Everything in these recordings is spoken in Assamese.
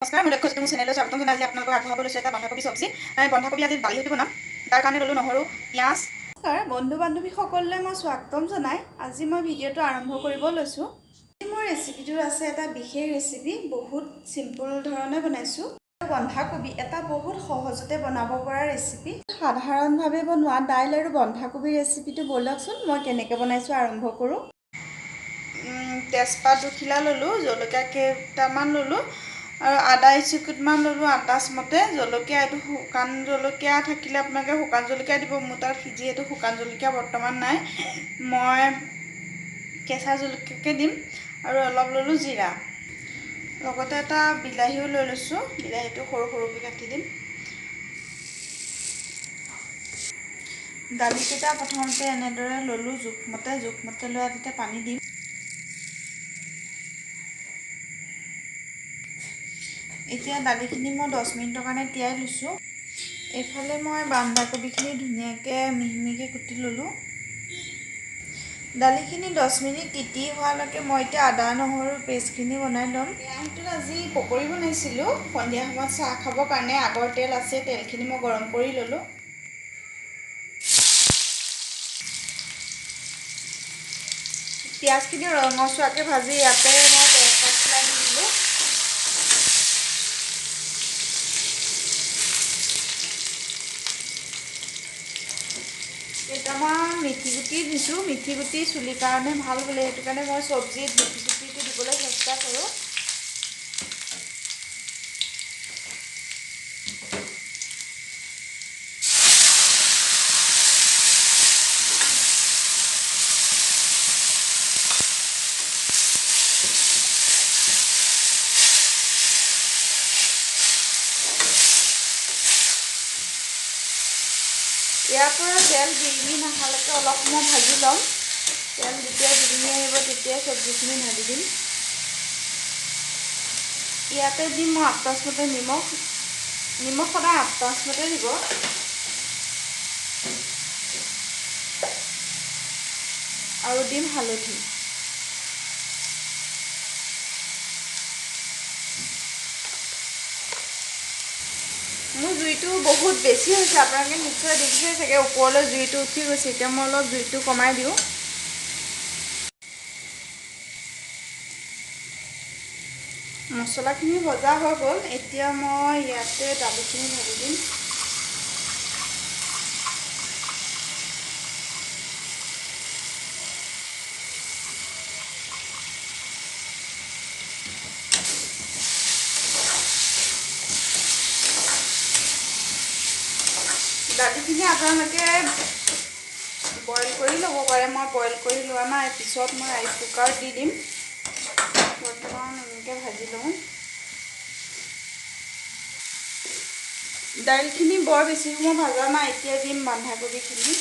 নমস্কাৰ, মই লক্ষ্য, মোৰ চেনেললৈ স্বাগতম জনাই আজি আপোনালোকক আগবঢ়াব লৈছোঁ এটা বন্ধাকবি চব্জি। বন্ধাকবি আজি দালি সৈতে বনাম। তাৰ কাৰণে ল'লোঁ নহৰু, পিঁয়াজ। নমস্কাৰ বন্ধু বান্ধৱীসকললৈ মই স্বাগতম জনাই আজি মই ভিডিঅ'টো আৰম্ভ কৰিব লৈছোঁ। মোৰ ৰেচিপিটো আছে এটা বিশেষ ৰেচিপি, বহুত চিম্পল ধৰণে বনাইছোঁ। বন্ধাকবি এটা বহুত সহজতে বনাব পৰা ৰেচিপি। সাধাৰণভাৱে বনোৱা দাইল আৰু বন্ধাকবি ৰেচিপিটো ব'লকচোন মই কেনেকৈ বনাইছোঁ আৰম্ভ কৰোঁ। তেজপাত দুখিলা ল'লোঁ, জলকীয়া কেইটামান ল'লোঁ আৰু আদা এচিকুটমান ল'লোঁ আন্দাজমতে। জলকীয়া এইটো শুকান জলকীয়া থাকিলে আপোনালোকে শুকান জলকীয়া দিব। মোৰ তাত যিহেতু শুকান জলকীয়া বৰ্তমান নাই, মই কেঁচা জলকীয়াকে দিম। আৰু অলপ ল'লোঁ জিৰা, লগতে এটা বিলাহীও লৈ লৈছোঁ। বিলাহীটো সৰু সৰুকৈ কাটি দিম। দালিকেইটা প্ৰথমতে এনেদৰে ল'লোঁ জোখমতে, জোখমতে লৈ তাতে পানী দিম। এতিয়া দালিখিনি মই 10 মিনিটৰ কাৰণে তিয়াই লৈছোঁ। এইফালে মই বন্ধাকবিখিনি ধুনীয়াকৈ মিহি মিহিকৈ কুটি ল'লোঁ। দালিখিনি 10 মিনিট তিতি হোৱালৈকে মই এতিয়া আদা নহৰু পেষ্টখিনি বনাই ল'ম। কেৰাহীটোত আজি পকৰি বনাইছিলোঁ সন্ধিয়া সময়ত চাহ খাবৰ কাৰণে। আগৰ তেল আছে, তেলখিনি মই গৰম কৰি ল'লোঁ। পিঁয়াজখিনি ৰঙচুৱাকৈ ভাজি ইয়াতে মই তেজপাত পেলাই দি দিলোঁ। কেইটামান মিঠি গুটি দিছোঁ। মিঠি গুটি চুলিৰ কাৰণে ভাল বোলে, সেইটো কাৰণে মই চব্জিত মিঠি গুটিটো দিবলৈ চেষ্টা কৰোঁ। ইয়াৰ পৰা তেল বিৰিঙি নহালৈকে অলপ সময় ভাজি ল'ম। তেল যেতিয়া বিৰিঙি আহিব তেতিয়াই চব্জিখিনি ঢালি দিম। ইয়াতে দিম মই আন্দাজমতে নিমখ। নিমখ সদায় আন্দাজমতে দিব। আৰু দিম হালধি। মোৰ জুইটো বহুত বেছি হৈছে, আপোনালোকে নিশ্চয় দেখিছে চাগে, ওপৰলৈ জুইটো উঠি গৈছে। এতিয়া মই অলপ জুইটো কমাই দিওঁ। মছলাখিনি ভজা হৈ গ'ল। এতিয়া মই ইয়াতে দালিখিনি ঢালি দিম। দালিখিনি আপোনালোকে বইল কৰি ল'ব পাৰে, মই বইল কৰি লোৱা নাই, পিছত মই ৰাইচ কুকাৰত দি দিম। বৰ্তমান এনেকৈ ভাজি লওঁ। দাইলখিনি বৰ বেছি সময় ভাজা নাই। এতিয়া দিম বন্ধাকবিখিনি।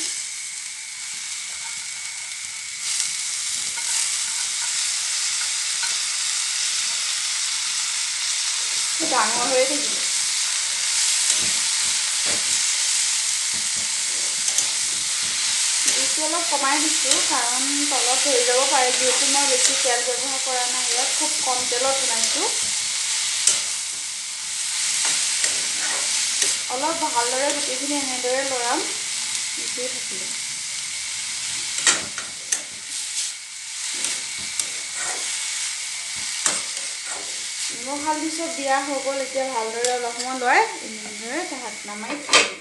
ডাঙৰ হৈয়ে থাকিব। জুইটো অলপ কমাই দিছোঁ, কাৰণ তলত ধৰি যাব পাৰে। যিহেতু মই বেছি তেল ব্যৱহাৰ কৰা নাই, ইয়াত খুব কম তেলত বনাইছোঁ। অলপ ভালদৰে গোটেইখিনি এনেদৰে লৰাম, মিচিয়ে থাকিলে। নিমখ হালধি চব দিয়া হৈ গ'ল। এতিয়া ভালদৰে অলপ সময় লৰাই এনেদৰে ভাত নমাই থৈ দিম।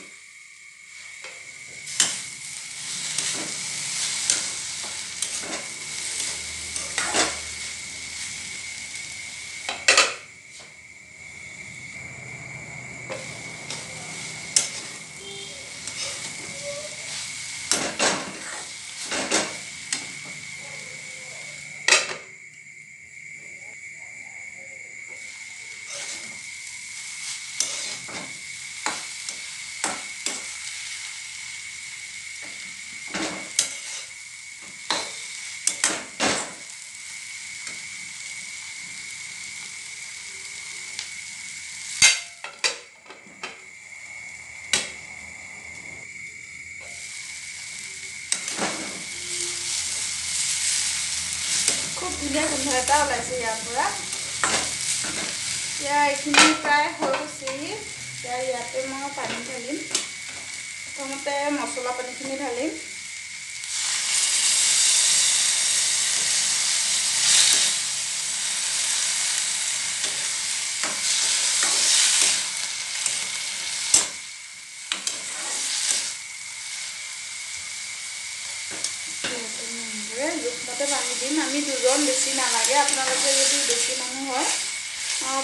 খুব ধুনীয়া গোন্ধ এটা ওলাইছে ইয়াৰ পৰা। এতিয়া এইখিনি প্ৰায় হৈ গৈছেহি। এতিয়া ইয়াতে মই পানী ঢালিম। প্ৰথমতে মছলা পানীখিনি ঢালিম। জোখমতে পানী দিম। আমি দুজন, বেছি নালাগে। আপোনালোকে যদি বেছি মানুহ হয়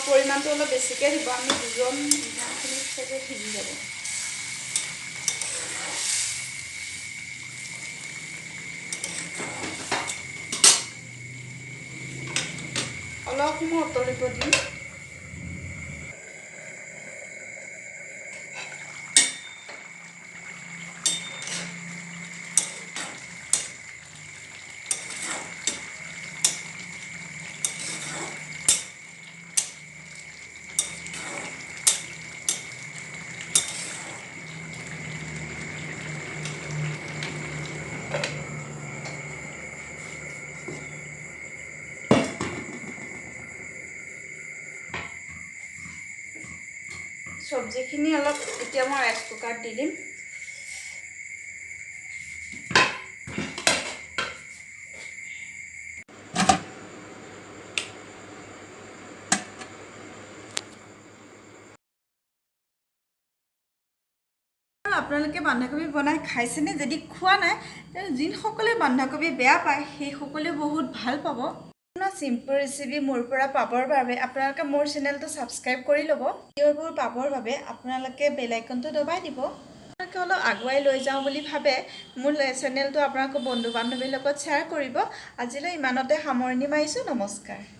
পৰিমাণটো অলপ বেছিকৈ দিব। আমি দুজন, ইমানখিনি চাগে সিজি যাব। অলপ সময় উতলিব দিম। চব্জিখিনি অলপ এতিয়া মই ৰাইচ কুকাৰত দি দিম। আপোনালোকে বন্ধাকবি বনাই খাইছেনে? যদি খোৱা নাই, যিসকলে বন্ধাকবি বেয়া পায় সেইসকলেও বহুত ভাল পাব। চিম্পল ৰেচিপি মোৰ পৰা পাবৰ বাবে আপোনালোকে মোৰ চেনেলটো ছাবস্ক্ৰাইব কৰি ল'ব। ভিডিঅ'বোৰ পাবৰ বাবে আপোনালোকে বেল আইকনটো দবাই দিব। আপোনালোকে অলপ আগুৱাই লৈ যাওঁ বুলি ভাবে, মোৰ চেনেলটো আপোনালোকৰ বন্ধু বান্ধৱীৰ লগত শ্বেয়াৰ কৰিব। আজিলৈ ইমানতে সামৰণি মাৰিছোঁ। নমস্কাৰ।